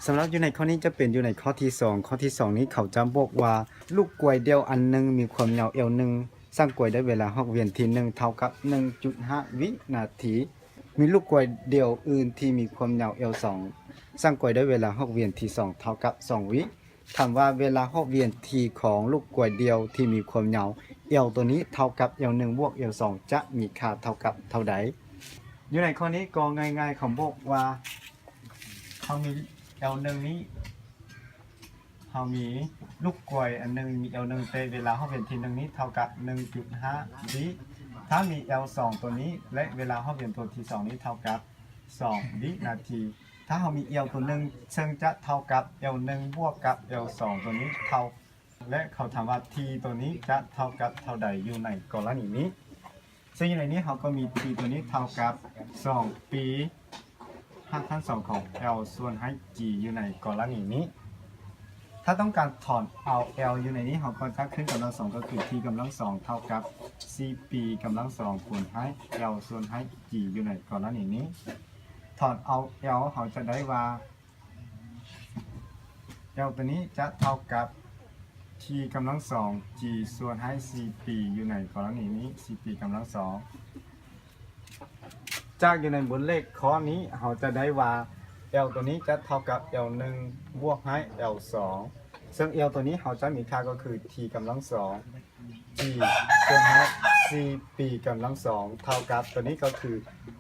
ສຳລັບຢູ່ໃນຂໍ້ນີ້ຈະເປັນຢູ່ໃນຂໍ້ທີສອງ. ຂໍ້ທີສອງນີ້ເຂົາຈະບອກວ່າ ລູກກວຍດ່ຽວອັນໜຶ່ງມີຄວາມຍາວແອວໜຶ່ງ ຊ່າງກວຍໄດ້ເວລາຮອກວຽນທີໜຶ່ງເທົ່າກັບໜຶ່ງຈຸດຫ້າວິນາທີ. ມີລູກກວຍດ່ຽວອື່ນທີ່ມີຄວາມຍາວແອວສອງ ຊ່າງກວຍໄດ້ເວລາຮອກວຽນທີສອງເທົ່າກັບສອງວິ. ຖາມວ່າເວລາຮອກວຽນທີຂອງລູກກວຍດ່ຽວທີ່ມີຄວາມຍາວແອວໂຕນີ້ເທົ່າກັບແອວໜຶ່ງບວກແອວສອງ ຈະມີຄ່າເທົ່າກັບເທົ່າໃດ? ຢູ່ໃນຂໍ້ນີ້ກໍງ່າຍໆ ເຂົາບອກວ່າ ເຮົາມີແອວໜຶ່ງນີ້ ເຮົາມີລູກກວຍອັນໜຶ່ງມີແອວໜຶ່ງ ແຕ່ເວລາຮອກວຽນທີໜຶ່ງນີ້ເທົ່າກັບໜຶ່ງຈຸດຫ້າວິ. ຖ້າມີແອວສອງໂຕນີ້ ແລະ ເວລາຮອກວຽນໂຕທີສອງນີ້ເທົ່າກັບສອງວິນາທີ. ຖ້າເຮົາມີແອວໂຕໜຶ່ງ ເຊິ່ງຈະເທົ່າກັບແອວໜຶ່ງບວກກັບແອວສອງໂຕນີ້ເທົ່າ ແລະ ເຂົາຖາມວ່າທີໂຕນີ້ຈະເທົ່າກັບເທົ່າໃດຢູ່ໃນກໍລະນີນີ້. ເຊິ່ງຢູ່ໃນນີ້ເຮົາກໍມີທີໂຕນີ້ເທົ່າກັບສອງປີຮາກຂັ້ນສອງຂອງແອວສ່ວນໃຫ້ຈີຢູ່ໃນກໍລະນີນີ້. ຖ້າຕ້ອງການຖອນເອົາແອວຢູ່ໃນນີ້ ເຮົາກໍຈະຂຶ້ນກຳລັງສອງ ກໍຄືທີກຳລັງສອງເທົ່າກັບສີ່ປີກຳລັງສອງຄູນໃຫ້ແອວສ່ວນໃຫ້ຈີຢູ່ໃນກໍລະນີນີ້. ຖອນເອົາແອວ ເຮົາຈະໄດ້ວ່າ ແອວໂຕນີ້ຈະເທົ່າກັບທີກຳລັງສອງຈີສ່ວນໃຫ້ສີ່ປີຢູ່ໃນກໍລະນີນີ້ ສີ່ປີກຳລັງສອງ. ຈາກຢູ່ໃນບົດເລກຂໍ້ນີ້ ເຮົາຈະໄດ້ວ່າແອວໂຕນີ້ຈະເທົ່າກັບແອວໜຶ່ງບວກໃຫ້ແອວສອງ ເຊິ່ງແອວໂຕນີ້ເຮົາຈະມີຄ່າກໍຄືທີກຳລັງສອງ ຈີສ່ວນໃຫ້ສີ່ປີກຳລັງສອງ ເທົ່າກັບໂຕນີ້ກໍຄື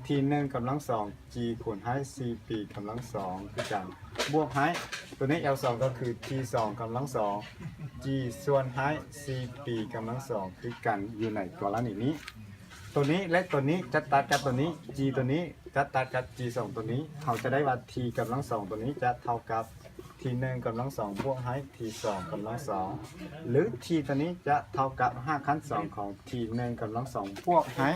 ທີໜຶ່ງກຳລັງສອງຈີຄູນໃຫ້ສີ່ປີກຳລັງສອງຄືກັນ ບວກໃຫ້ໂຕນີ້ແອວສອງກໍຄືທີສອງກຳລັງສອງຈີສ່ວນໃຫ້ສີ່ປີກຳລັງສອງຄືກັນຢູ່ໃນກໍລະນີນີ້. ໂຕນີ້ ແລະ ໂຕນີ້ຈະຕັດກັບໂຕນີ້ ຈີໂຕນີ້ຈະຕັດກັບຈີສອງໂຕນີ້ ເຮົາຈະໄດ້ວ່າທີກຳລັງສອງໂຕນີ້ຈະເທົ່າກັບທີໜຶ່ງກຳລັງສອງບວກໃຫ້ທີສອງກຳລັງສອງ ຫຼື ທີໂຕນີ້ຈະເທົ່າກັບຮາກຂັ້ນສອງຂອງທີໜຶ່ງກຳລັງສອງບວກໃຫ້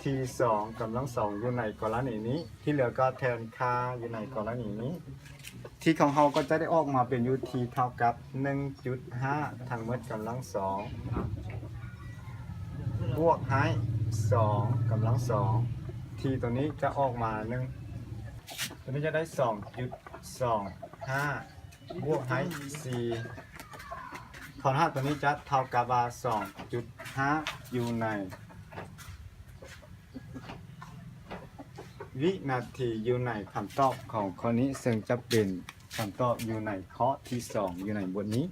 ທີສອງກຳລັງສອງຢູ່ໃນກໍລະນີນີ້. ທີ່ເຫຼືອກໍແທນຄ່າຢູ່ໃນກໍລະນີນີ້. ທີຂອງເຮົາກໍຈະໄດ້ອອກມາເປັນຢູ່ທີເທົ່າກັບໜຶ່ງຈຸດຫ້າທັງໝົດກຳລັງສອງ ບວກໃຫ້ສອງກຳລັງສອງ ທີໂຕນີ້ຈະອອກມາໜຶ່ງ ໂຕນີ້ຈະໄດ້ສອງຈຸດສອງຫ້າ ບວກໃຫ້ສີ່ ຄອນຮາກໂຕນີ້ຈະເທົ່າກັບວ່າສອງຈຸດຫ້າຢູ່ໃນວິນາທີ ຢູ່ໃນຄຳຕອບຂອງຂໍ້ນີ້ ເຊິ່ງຈະເປັນຄຳຕອບຢູ່ໃນຂໍ້ທີສອງຢູ່ໃນບົດນີ້.